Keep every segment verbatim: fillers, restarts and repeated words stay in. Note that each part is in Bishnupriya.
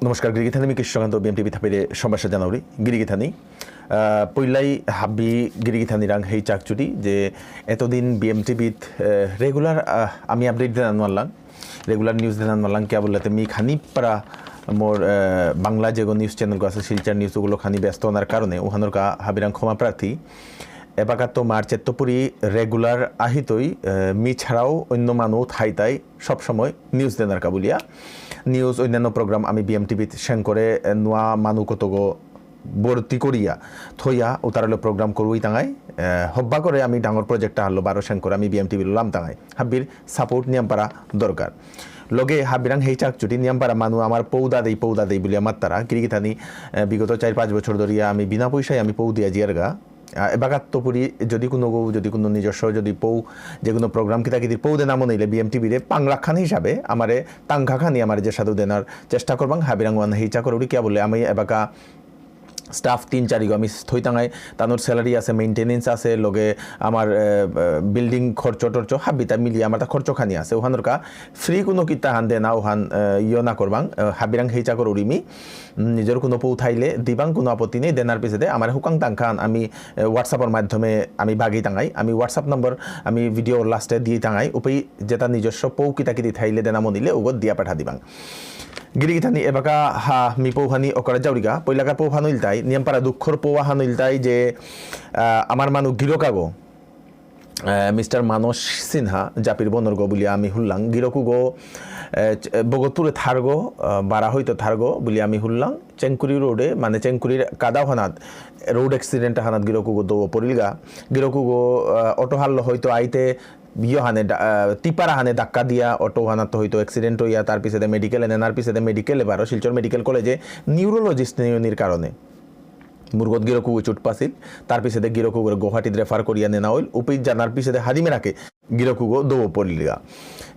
নমস্কার, গিরিগিথানি মি Krishnakanta, BM TV থাপিরে সম্ভাষা জানাউরি। গিরিগিথানি, আহ, পইলাই হাবি গিরিগিথানি রাং হেই চাকচুটি যে এতদিন বিএম টিভিত, আহ, রেগুলার, আহ, আমি আপডেট দেনা নোয়ারলাম, রেগুলার নিউজ দেনা নোয়ারলাম, কিয়া বুললে তে মি খানি পারা মোর, আহ, বাংলা যেগো নিউজ চ্যানেল গো আছে, শিলচর নিউজ ওগুলো খানি ব্যস্ত হওয়ার কারণে ওহানোর কা হাবিরাং ক্ষমা প্রার্থী। এবাকা তো মার্চের তো পুরি রেগুলার আহিতই, আহ, মি ছাড়াও অন্য মানু থাইতাই সবসময় নিউজ দেনার কা বুলিয়া। নিউজ অন্যান্য প্রোগ্রাম আমি বিএম টিভিত সেন করে, আহ, নোয়া মানু কতগো ভর্তি করিয়া থইয়া উতারলে প্রোগ্রাম করুই তাঙাই। আহ, হব্বা করে আমি ডাঙর প্রজেক্ট হারলো বারো সেন করে আমি বিএম টিভি লাম তাঙাই। হাব্বির সাপোর্ট নিয়াম পারা দরকার। লগে হাবিরাং হেই চাকচুটি নিয়াম পারা মানু আমার পৌদা দেই, পৌদা দেই বুলিয়া মাত্তারা। গিরিগিথানি, আহ, বিগত চার পাঁচ বছর ধরিয়া আমি বিনা পয়সায় আমি পৌ দিয়া জিয়ারগা। আহ, এবাকাত্ত পুরি যদি কোনো গো, যদি কোনো নিজস্ব যদি পৌ, যে কোনো প্রোগ্রাম কিতা কিতির পৌ দেনা মনে হইলে বিএম টিভিরে পাংলাখান হিসাবে আমারে তাংখাখানি আমারে যে সাধু দেনার চেষ্টা করবাং, হাবিরাং ওয়ান হেই চা করুরি কিয়া বুললে আমি এবাকা স্টাফ তিন চারিগো আমি থইতাঙাই, তানুর স্যালারি আছে, মেইনটেনেন্স আছে, লগে আমার, আহ, আহ, বিল্ডিং খরচ টরচ হাবিতা মিলিয়ে আমার তা খরচ খানি আছে। ওহানোর কা ফ্রি কোনো কিতা হান দেনা ওহান, আহ, ইয়ো না করবাং, আহ, হাবিরাং হেই চা করুরি মি। উম, নিজর কোনো পৌ থাইলে দিবাং কোনো আপত্তি নেই, দেনার পিছেতে আমার হুকাং তাংখান আমি, আহ, WhatsApp-র মাধ্যমে আমি বাগি তাঙাই, আমি WhatsApp নম্বর আমি ভিডিও লাস্টে দিয়ে তাঙাই, উপেই যেটা নিজস্ব পৌ কিতা কিতি থাইলে দেনা মনিলে উগো দিয়া পাঠা দিবাং। গিরিগিথানি এবাকা হা মি পৌহানি অকরা যাউরিগা, পইলাকার পৌহান ইলতাই, নিয়াম পারা দুঃখর পৌহান ইলতাই যে, আহ, আমার মানু গিরকাগো, আহ, মিস্টার মানস সিনহা, জাপির বনরগো বুলি আমি হুল্লাং, গিরকুগো, আহ, চ-, ভগতপুরে থারগো, আহ, বারা হইতো থারগো বুলি আমি হুল্লাং, চেংকুরি রোডে, মানে চেংকুরির কাদাও হানাত, রোড অ্যাক্সিডেন্ট হানাত গিরকুগো দৌ পরিলগা, গিরকুগো, আহ, অটো হাল্লো হইতো আইতে, ইয়ো হানে ডা-, আহ, টিপার হানে ধাক্কা দিয়া অটো হানাত হয়তো অ্যাক্সিডেন্ট হইয়া তার পিছেতে মেডিকেলে নেনার পিছেতে মেডিকেলে বারো শিলচর মেডিকেল কলেজে নিউরোলজিস্ট নেয়নির কারণে মুরগত গিরকু চুট পাছিল। তার পিছেতে গিরকু গুহাটিত রেফার করিয়া নেনা হইল। উপি জানার পিছেতে হাদিমে রাখে গিরকুগো দৌ পড়িলগা।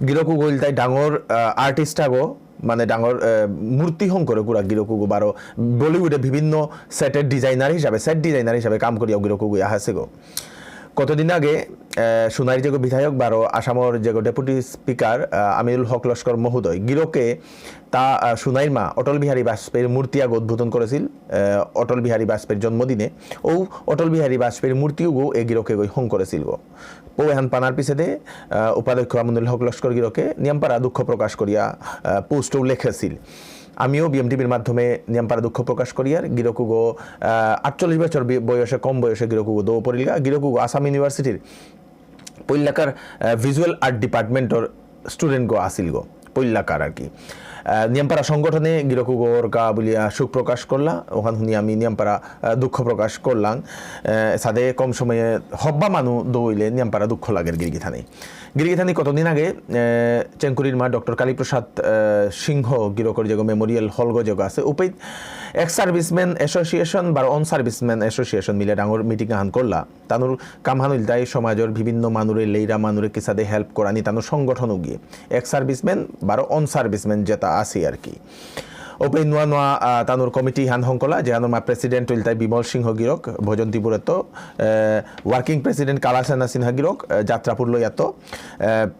গিরকুগো ইলতাই ডাঙর, আহ, আর্টিস্ট আগো, মানে ডাঙর, আহ, মূর্তি হং করে কুরা গিরকুগো বারো বলিউডে বিভিন্ন সেটের ডিজাইনার হিসাবে, সেট ডিজাইনার হিসাবে কাম করিয়া গিরকুগো আহাসেগো। কতদিন আগে, আহ, সুনাইর যেগো বিধায়ক বারো আসামর যেগো ডেপুটি স্পিকার, আহ, আমিনুল হক লস্কর মহোদয় গিরকে তা, আহ, সুনাইর মা অটল বিহারী বাজপেয়ীর মূর্তি আগ উদ্বোধন করেছিল, আহ, অটল বিহারী বাজপেয়ীর জন্মদিনে। ও অটল বিহারী বাজপেয়ীর মূর্তিও গো এ গিরকে গই হং করেছিল গো। পৌ এহান পানার পিছেতে, আহ, উপাধ্যক্ষ আমিনুল হক লস্কর গিরকে নিয়ামপারা দুঃখ প্রকাশ করিয়া, আহ, পোস্টও লেখেছিল। আমিও বিএমটিভির মাধ্যমে নিয়ামপারা দুঃখ প্রকাশ করিয়ার গিরকুগো, আহ, আটচল্লিশ বছর বি-, বয়সে, কম বয়সে গিরকুগো দৌ পড়িলগা। গিরকুগো আসাম ইউনিভার্সিটির পৈলাকার, আহ, ভিজুয়াল আর্ট ডিপার্টমেন্টর স্টুডেন্টগো আসিলগো, পৈলাকার আর কি। আহ, নিয়ামপারা সংগঠনে গিরকুগোর কা বুলিয়া শোক প্রকাশ করলা, ওখান শুনি আমি নিয়ামপারা, আহ, দুঃখ প্রকাশ করলাম। আহ, সাদে কম সময়ে হব্বা মানু দৌইলে নিয়ামপারা দুঃখ লাগের গিরিগিথানি। গিরিগিথানি কতদিন আগে, আহ, চেংকুরির মা ডক্টর কালীপ্রসাদ, আহ, সিংহ গিরকর যেগো মেমোরিয়াল হলগো যেগো আছে, উপেই এক্স সার্ভিসম্যান অ্যাসোসিয়েশন বা অন সার্ভিসম্যান অ্যাসোসিয়েশন মিলে ডাঙর মিটিং আহান করলা। তানুর কামহান ইলতাই সমাজর বিভিন্ন মানুরে, লেইরা মানুরে কিসাদে হেল্প করানি তানুর সংগঠন উগিয়ে। এক্স সার্ভিসম্যান বারো অন সার্ভিসম্যান যেটা আছে আর কি। ওপেই নোয়া নোয়া, আহ, তানুর কমিটি হান হংকলা, যে হানুর মা প্রেসিডেন্ট ইলতাই বিমল সিংহ গিরক, ভজন ত্রিপুরাত্ত, আহ, ওয়ার্কিং প্রেসিডেন্ট কালাসেনা সিনহা গিরক, আহ, যাত্রাপুর লয়াত্ত, আহ,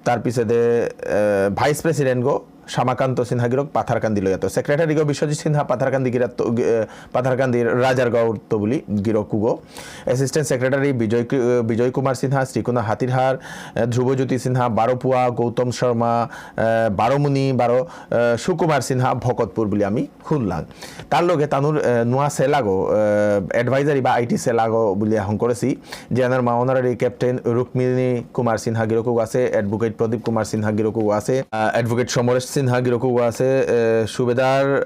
তার পিছেদে, আহ, ভাইস প্রেসিডেন্ট গো, শ্যামাকান্ত সিনহা গিরক পাথারকান্দি লয়াত্ত। সেক্রেটারি গো বিশ্বজিৎ সিনহা পাথারকান্দি গিরাত্ত, গি-, এ, পাথারকান্দির রাজারগাঁওত্ত বুলি গিরকুগো। অ্যাসিস্ট্যান্ট সেক্রেটারি বিজয় কি-, এ, বিজয় কুমার সিনহা, শ্রীকোনা হাতিরহার, এ, ধ্রুবজ্যোতি সিনহা, বারোপুয়া, গৌতম শর্মা, এ, বারোমুনি, বারো, এ, সুকুমার সিনহা, ভকতপুর বুলি আমি শুনলাম। তার লগে তানুর, এ, নোয়া সেলাগো, এ, অ্যাডভাইজারি বা আইটি সেলাগো বুলি আহং করেছি। যে আনার মা অনারারি ক্যাপ্টেন রুক্মিণী কুমার সিনহা গিরকু আছে, অ্যাডভোকেট প্রদীপ কুমার সিনহা গিরকু আছে, আহ, অ্যাডভোকেট সমরেশ সিনহা গিরকু আছে, এ, সুবেদার,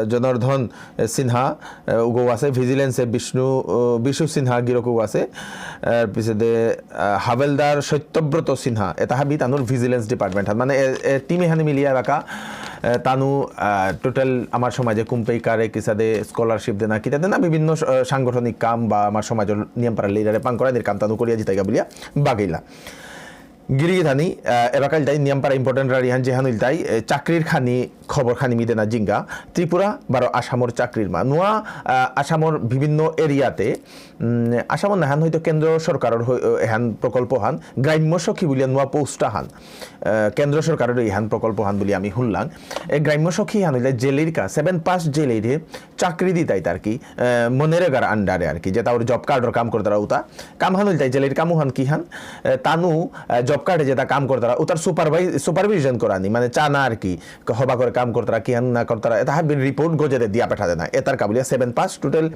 এ, জনার্দন সিনহা, এ, উগো আছে, ভিজিলেন্সে বিষ্ণু, ও, বিশু সিনহা গিরকু আছে, এর পিছেদে, আহ, হাবেলদার সত্যব্রত সিনহা, এটা হাবি তানুর ভিজিলেন্স ডিপার্টমেন্ট। মানে এ, এ, টিমে হানি মিলিয়া এলাকা, এ, তানু, আহ, টোটাল আমার সমাজে কুম্পেই কারে কিসাদে স্কলারশিপ দেনা, কিতা দেনা, বিভিন্ন স-, সাংগঠনিক কাম বা আমার সমাজর নিয়ামপারা লিডারে পাং করানির কাম তানু করিয়া জিতাইগা বুলিয়া বাগেইলা। গিরিগিথানি, আহ, এবাকা ইলতাই নিয়াম পারা important রারি হান যেহান ইলতাই, এ, চাকরির খানি খবর খানি মি দেনা জিঙ্গা, ত্রিপুরা বারো আসামর চাকরির মা। নুয়া, আহ, আসামর বিভিন্ন এরিয়াতে, উম, আসামর নাহান হয়তো কেন্দ্র সরকারর হই-, এহান প্রকল্প হান, গ্রাম্য সখী বুলিয়া নুয়া পোস্ট হান, আহ, কেন্দ্র সরকারর এহান প্রকল্প হান বুলি আমি শুনলাম। এ গ্রাম্য সখী হান হইলে জেলির কা, সেভেন পাস জেলিরে চাকরি দিতাই তার কি, আহ, মনরেগার আন্ডারে আর কি, যেটা ওর জব কার্ডর কাম করতারা উতা। কাম হান হইলতাই জেলির কামু হান কি হান, আহ, তানু, আহ, জব কার্ডে যেটা কাম করতারা উতার সুপারভাই-, সুপারভিশন করানি, মানে চানা আর কি, ক-, হবা করে কাম করতারা, কি হান না করতারা, এটা হাবির রিপোর্ট গজেদে দিয়া পেঠা দেনা। এটার কাবুলিয়া সেভেন পাস টোটাল,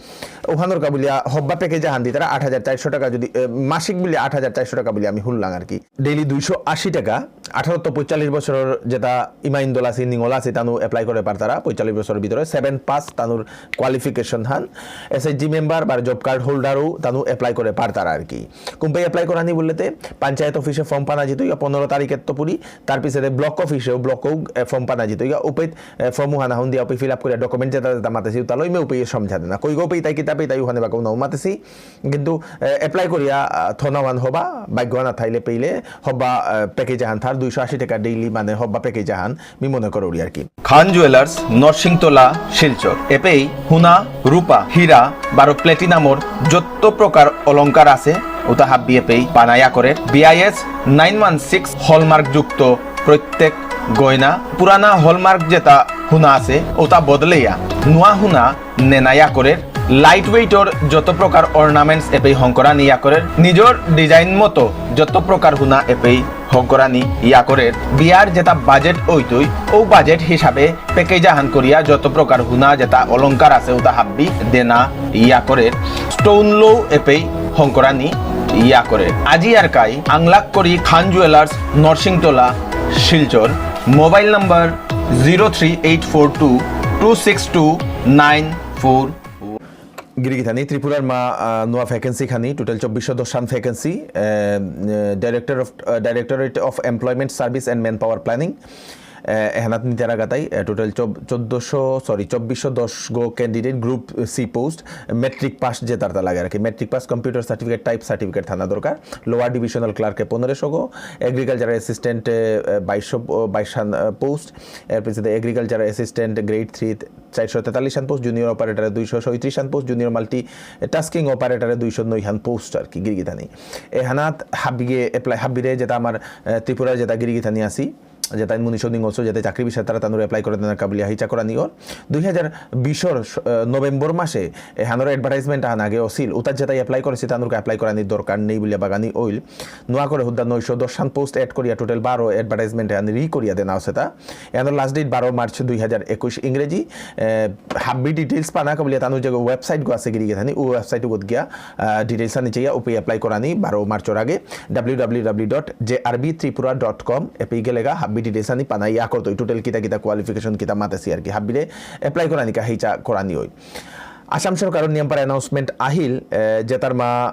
ওহানোর কাবুলিয়া হব্বা প্যাকেজ হান দিতারা আট হাজার চারশো টাকা যদি, আহ, মাসিক বুলিয়া আট হাজার চারশো টাকা বুলিয়া আমি শুনলাম আর কি। ডেইলি দুইশো আশি টাকা, আঠারো তো পঁয়তাল্লিশ বছরর যেটা ইমাইন্দল আছে, নিঙল আছে, তানু এপ্লাই করে পারতারা, পঁয়তাল্লিশ বছরর ভিতরে, সেভেন পাস তানুর কোয়ালিফিকেশন হান, এসএইচজি মেম্বার বা জব কার্ড হোল্ডারও তানু এপ্লাই করে পারতারা আর কি। কুম্পে এপ্লাই করানি বললেতে, পঞ্চায়েত অফিসে ফর্ম পানা যেত, ইয়া পনেরো তারিখের তো পুরি, তার পিছনে ব্লক অফিসেও, ব্লকও, এ, ফর্ম পানা যেত, ইয়া উপেত, এ, ফর্ম হানা হন দিয়া উপে ফিল আপ করে ডকুমেন্ট যেটা যেটা মাতেছি, উতালো ইমে উপে ইয়ে সমঝা দেনা। কইগো উপে তাই কিতাবে তাই ওখানে বাকাও নাও মাতেছি, কিন্তু, এ, এপ্লাই করিয়া, আ, থনাওয়ান হবা, ভাগ্যহান থাইলে পেইলে, হবা, আ, প্যাকেজ আহান থার, দুইশো আশি টাকা ডেইলি মানে হবা প্যাকেজ আহান, মি মনে করুরি আর কি। খান জুয়েলার্স, নরসিংতলা, শিলচর। এপেই হুনা, রূপা, হীরা, বারো প্লেটিনামর যত প্রকার অলংকার আছে, ওটা হাব্বি এপেই বানায়া করে। BIS nine one six hallmark যুক্ত প্রত্যেক গয়না, পুরানা হলমার্ক যেটা হুনা আছে, ওটা বদলেয়া নুয়া হুনা নেনায়া করে। লাইট ওয়েটর যত প্রকার অর্নামেন্টস এপেই হংকরানি ইয়া করে, নিজর ডিজাইন মতো যত প্রকার হুনা এপেই হংকরানি ইয়া করে। বিয়ার যেটা বাজেট ওইতই, ও বাজেট হিসাবে প্যাকেজ আহান করিয়া যত প্রকার হুনা যেটা অলংকার আছে, ওটা হাব্বি দেনা ইয়া করে। স্টোন লো এপেই হংকরানি ইয়া করে। আজি আর কাই আংলাক করি Khan jewellers, Narsingtala, Silchar. Mobile number zero three eight four two two six two nine four. গিরিগিথানি ত্রিপুরার মা, আহ, নোয়া ভ্যাকেন্সি খানি, টোটাল চব্বিশশো দশ হান ভ্যাকেন্সি, আহ, Director of, ah, Directorate of Employment Service and Manpower Planning, আহ, এহানাত নিতারা গাতাই, আহ, টোটাল চব-, চোদ্দশো, সরি, চব্বিশশো দশ গো candidate, group C post, matric pass যে তারতা লাগে আর কি, matric pass, computer certificate, type certificate থানা দরকার, লোয়ার ডিভিশনাল ক্লার্কে পনেরোশো গো, এগ্রিকালচার অ্যাসিস্ট্যান্ট, আহ, বাইশশো, আহ, বাইশ হান, আহ, পোস্ট, এর পিছনে এগ্রিকালচার অ্যাসিস্ট্যান্ট গ্রেড থ্রি চারশো তেতাল্লিশ হান পোস্ট, জুনিয়র অপারেটরে দুইশো ছয়ত্রিশ হান পোস্ট, জুনিয়র মাল্টি টাস্কিং অপারেটরে দুইশো নয় হান পোস্ট আর কি গিরিগিথানি। এহানাত হাবিগে এপ্লাই, হাবিরে যেটা আমার, আহ, ত্রিপুরা যেটা গিরিগিথানি আসি, যেটা মুনিশো নিঙলসো, যেটা চাকরি বিষয়ে তারা তানুর এপ্লাই করে দেনার কাবুলিয়া হিচা করানি অর। দুই হাজার বিশর, আহ, নভেম্বর মাসে এহানোর অ্যাডভার্টাইজমেন্ট আহান আগে অসিল, উতার যেটা এপ্লাই করেছি তানুরকে এপ্লাই করানির দরকার নেই বলে বাগানি অইল। নোয়া করে হুদ্দা নয়শো দশ হান পোস্ট অ্যাড করিয়া টোটাল বারো অ্যাডভার্টাইজমেন্ট এহান রি করিয়া দেনা আছে তা। এহানোর লাস্ট ডেট বারো মার্চ দুই হাজার একুশ ইংরেজি। এ, হাব্বি ডিটেইলস পানা কাবুলিয়া তানুর যে ওয়েবসাইট গো আছে গিরিগিথানি, ও ওয়েবসাইট গত গিয়া, আহ, ডিটেইলস আনি চেয়া উপে এপ্লাই করানি বারো মার্চর আগে W W W dot J R B Tripura dot com এপে গেলেগা হাব্বি ডিটেইলস আনি পানা ইয়া করতো, টোটাল কিতা কিতা কোয়ালিফিকেশন কিতা মাতেছি আর কি, হাব্বিরে এপ্লাই করানি কা হিচা করানি অই। আসাম সরকারর নিয়ম পারা অ্যানাউন্সমেন্ট আহিল, এ, যেটার মা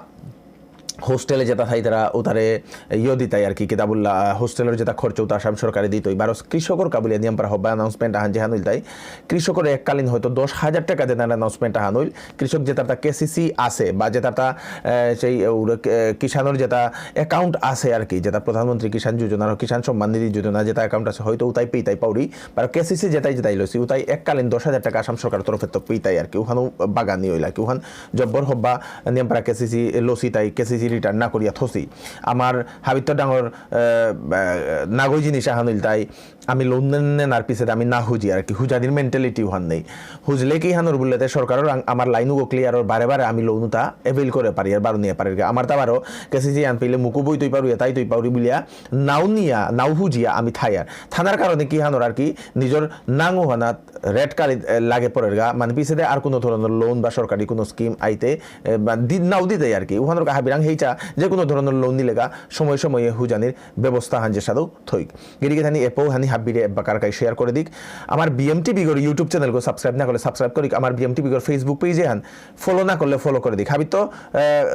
হোস্টেলে যেটা থাইতারা উতারে ইয়ো দিতাই আর কি, কিতা বললা, আহ, হোস্টেলর যেটা খরচ উতা আসাম সরকারে দিতই। বারো কৃষকর কাবুলিয়া নিয়ম পারা হব্বা অ্যানাউন্সমেন্ট আহান যেহান হইলতাই, কৃষকর এককালীন হয়তো দশ হাজার টাকা দেনার অ্যানাউন্সমেন্ট আহান হইল। কৃষক যেটা তা কেসিসি আছে বা যেটা তা, আহ, সেই, আহ, উরে, আহ, কিষানর যেটা অ্যাকাউন্ট আছে আর কি, যেটা প্রধানমন্ত্রী কিষান যোজনা আর কিষান সম্মান নিধি যোজনা যেটা অ্যাকাউন্ট আছে, হয়তো উতাই পেইতাই পাউরি, বারো কেসিসি যেটাই যেটাই লসি, উতাই এককালীন দশ হাজার টাকা আসাম সরকার তরফে তো পেইতাই আর কি, উহানো বাগানি হইল আর কি, উহান জব্বর হব্বা নিয়ম পারা কেসিসি লসি তাই কেসিসি রিটার্ন না করিয়া থসি। আমার হাবিত্ত ডাঙর, আহ, আহ, নাগই জিনিস আহান হইল তাই আমি লোন নেন নেন আর পিছে আমি না হুজি আর কি, হুজানির মেন্টালিটি উহান নেই। হুজলে কি হানোর বললে তে সরকারর আং-, আমার লাইন উগো ক্লিয়ার ওর বারে বারে আমি লোন উতা এভেইল করে পারি আর বারো নিয়ে পারি আর কি। আমার তা বারো কেসিসি আন পেলে মুকু বই তৈ পারু, এতাই তৈ পারু বুলিয়া নাও নিয়া, নাও হুজিয়া আমি থাই আর। থানার কারণে কি হানোর আর কি নিজর নাঙ হানাত রেড কার্ড, এ, লাগে পড়ের গা, মানে পিছেদে আর কোনো ধরনের লোন বা সরকারি কোনো স্কিম আইতে, এ, বা দি-, নাও দিতে আর কি। উহানোর কা হাবিরাং হেইচা যে কোনো ধরনের লোন নিলে গা সময় সময়ে হুজানির ব্যবস্থা হান যে সাদু থইক। গিরিগিথানি এপো হানি হাব্বিরে এবাকার কাই share করে দিক। আমার বিএমটি বিগর YouTube channel গো subscribe না করলে subscribe করিক। আমার বিএমটি বিগর Facebook page এহান follow না করলে follow করে দিক। হাবি তো, আহ,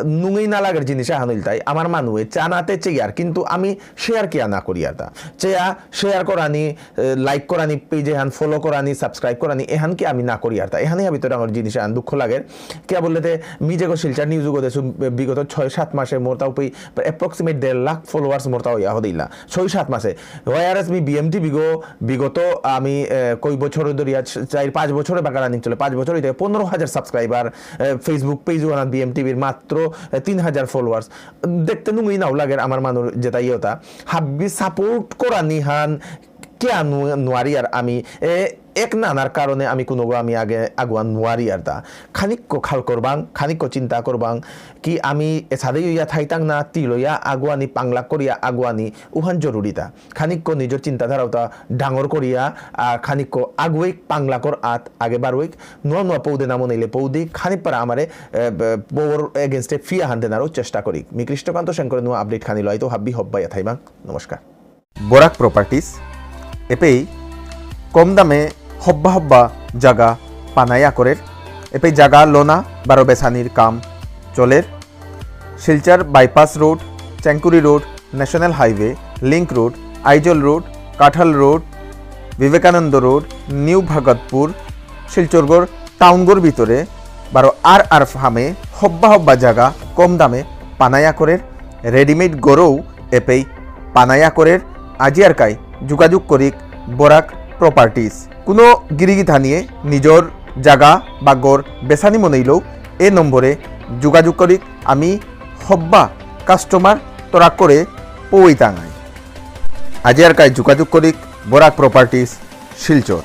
নুঙেই না লাগের জিনিস আহান ইলতাই। আমার মানুয়ে চানাতে চেয়ার, কিন্তু আমি share কিয়া না করি আর তা। চেয়া, share করানি, আহ, like করানি, page এহান follow করানি, subscribe করানি, এহান কি আমি না করি আর তা। এহানই হাবি তো ডাঙর জিনিস আহান দুঃখ লাগের। কিয়া বললে তে, মি যেগো শিলচর news গো দেসু, বিগত ছয় সাত মাসে মোর তাও পই approximate দেড় লাখ followers মোর তাও ইয়া হদিলা। ছয় সাত মাসে। Whereas মি বিএমটি বিগো, বিগত আমি, এ, কই বছর ধরিয়া, চার পাঁচ বছরে বাগা running চলে, পাঁচ বছর হইতে পনেরো হাজার subscriber, এ, Facebook page ওহান বিএমটিভির মাত্র, এ, তিন হাজার followers। দেখতে নুঙেই নাও লাগের আমার মানুর যেটা ইয়ে হতা। হাব্বি support করানি হান কিয়া নু-, নুয়ারি আর আমি, এ, এক নানার কারণে আমি কোনোগো আমি আগে আগুয়া নুয়ারি আর তা। খানিক্য খাল করবাং, খানিক্য চিন্তা করবাং, কি আমি এসাদে ইয়া থাইতাং না তিলয়া আগুয়ানি পাংলাক করিয়া আগুয়ানি উহান জরুরি তা। খানিক্য নিজর চিন্তাধারা উতা ডাঙর করিয়া, আ, খানিক্য আগুয়েক পাংলাকর আত আগে বারুয়েক, নুয়া নুয়া পৌদে নামো নেইলে পৌদে, খানিক পারা আমারে, এ, ব-, বউর against এ ফিয়া হান দেনারও চেষ্টা করিক। মি কৃষ্ণকান্ত শঙ্কর নুয়া update খানি লইতো হাব্বি হব্বাইয়া থাইবাং। নমস্কার। বরাক প্রপার্টিজ এপেই কম দামে হব্বা হব্বা জাগা পানায়া করের, এপেই জাগা লোনা বারো বেসানির কাম চলের। Silchar bypass road, Chengkuri road, national highway, link road, Aizawl road, Kathal road, Vivekananda road, new Bhagatpur, শিলচরগর টাউনগর ভিতরে বারো আর আর ফার্মে হব্বা হব্বা জাগা কম দামে পানায়া করের, রেডিমেড গরৌ এপেই পানায়া করের। আজি আর কাই যোগাযোগ করিক বরাক প্রপার্টিজ। কোনো গিরিগিথানিয়ে নিজর জাগা বা গর বেসানি মনেইলেও এ নম্বরে যোগাযোগ করিক। আমি হব্বা কাস্টমার তরাক করে পৌইতাঙাই। আজি আর কাই যোগাযোগ করিক বরাক প্রপার্টিজ, শিলচর।